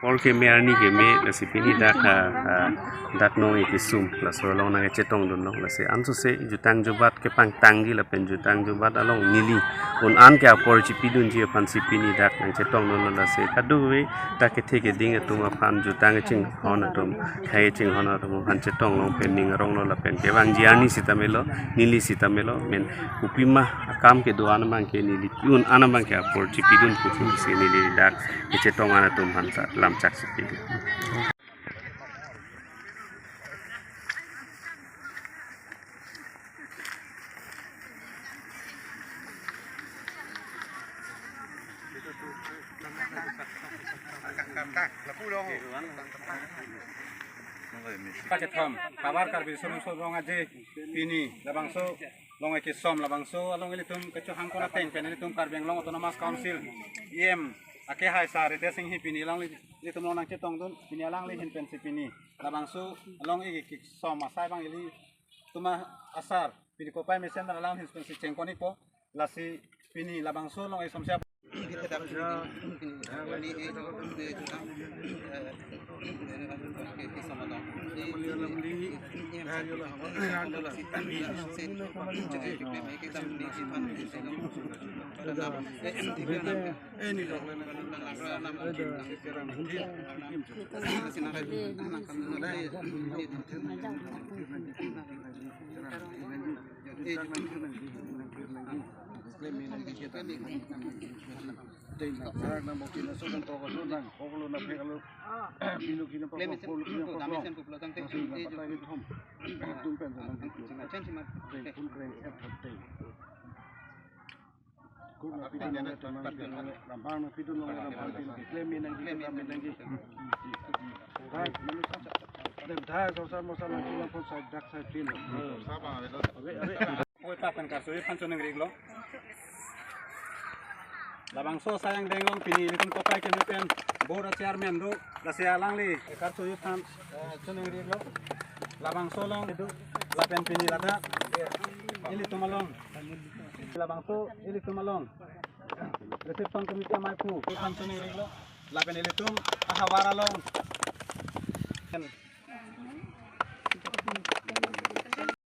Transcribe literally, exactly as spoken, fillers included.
Apor keme, arni keme, lasi pini dak, ah, ah, dak nong-e kesum, laso along nangkechetongdunlo, lasi ansose jutang jubat kepangtangji lapen jutang jubat along neli un-an ke apor chipidunji aphansi pini dak nangchetongdunlo, lasi kadokave dak kethe keding atum aphan, jutang chinghon atum, khei chinghon atum aphan chetong long pen ning aronglo lapen kevangji arni sitame lo, neli sitame lo, men kopima akam kedo-an abang ke neli un-an abang ke apor chipidun pusi neli dak kechetong an atum aphan ta lamchak si pidun. Pakethom, Kabar Karbi Riso Nimso Rong Aje, pini labangso long-e kesom, labangso along ilitum kechohang kon ateng pen ilitum Karbi Anglong Autonomous Council E M akehai sar Ritesh Enghi pini along ilitum along nangchetongdun, pini alangli ahin pensi pini labangso along-e kesom asai abang ilitum asar pini kopai mesen alangli ahin pensi chengkon-ikpo, lasi pini labangso long-e somsi Oi, papen karso aphan choningri-iklo. Labangso asai angdeng along pini ilitum kopai keme pen board a-chairman do, lasi alangli karso aphan, eh, choningri-iklo. Labangso along do, lapen pini ladak ilitum along, labangso ilitum along reception committee amei aphu aphan choningri-iklo. Lapen ilitum ahavar along